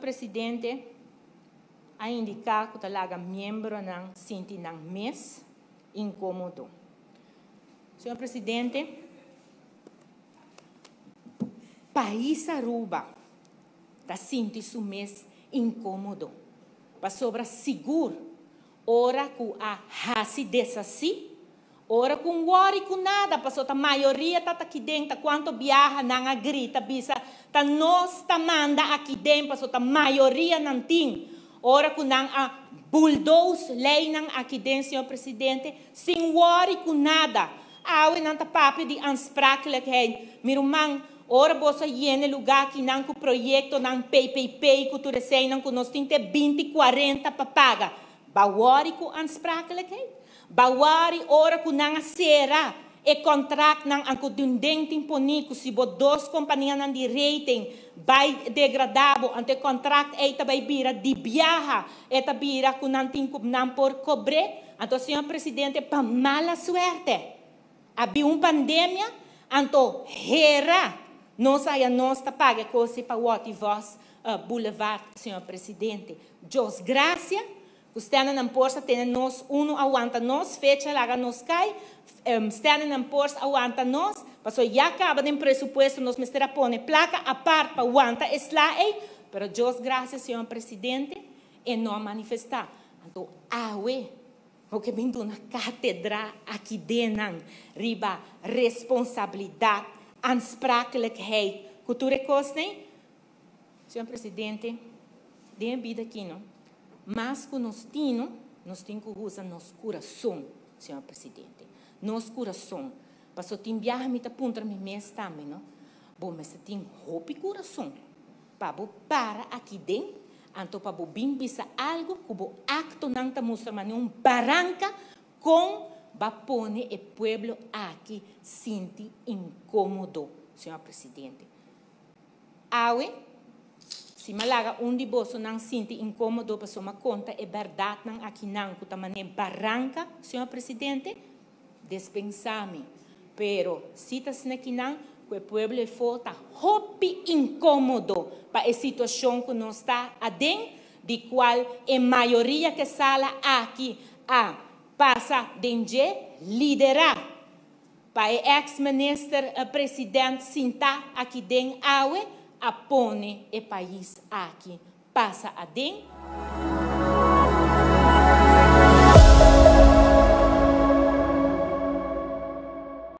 Presidente a indiká ku ta laga miembronan sinti nan mes inkómodo. Señor Presidente, pais Aruba ta sinti su mes inkómodo pasobra sigur ora ku a hasi desasí, ora ku un wòri ku nada paso ta mayoria ta ta kiden ta kuanto biaha nan a grita bisa ta nos ta manda akiden paso ta mayoria nan tin ora ku nan a bulldoze leynan akiden, señor Presidente, sin wòri ku nada. Awe nan ta papia di aansprakelijkheid. Mi ruman, ora boso a yena e lugá akinan ku proyektonan PPP ku tur eseinan ku nos tin te binti kuarenta pa paga. Ba wòri ku aansprakelijkheid? Ba wòri ora ku nan a sera e kontraktnan an ku dun den tin poní ku si bo dos kompanianan di rating bai degradá bo anto e kontrakt ei ta bai bira di biaha e ta bira ku nan tin ku nan por kobr'é? Anto señor presidente pa mala suerte a bin un pandemia anto hera nos haya nos ta paga e kos ei pa Watty Vos Boulevard, señor presidente. Dios gracia ku Standard and Poor's a tene nos unu a wanta nos fecha laga nos kai, Standard and Poor's a wanta nos pasobra ya kaba den presupuesto nos mester a pone plaka apart pa wanta e sla ei, pero Dios gracia, señor presidente, e no a manifestá. Anto awe bo ke bin duna katedra aki den nan riba responsabilidat, aansprakelijkheid ku tur e kosnan? Señor Presidente, den e bida aki no, mas ku nos tino, nos tin ku usa nos kurason, señor Presidente. Nos kurason. Pasobra tin biaha mi ta puntra mi mes tambe no, bo mester tin hopi kurason pa bo para aki den, anto pa bo bin bisa algu ku bo aktonan ta mustra manera un baranka kon ba pone e pueblo aki sinti inkomodo, señor Presidente. Awe, si mi a laga un di bosonan sinti inkomodo pasobra mi a konta e bèrdatnan akinan ku ta manera baranka, señor Presidente, despensá mi. Pero si ta asina akinan ku e pueblo efo ta hopi inkomodo pa e situashon ku nos ta aden, di kual e mayoria ku e sala aki a pasa den dje, liderá Pa e ex minister president sinta aki den awe a pone e pais aki pasa aden.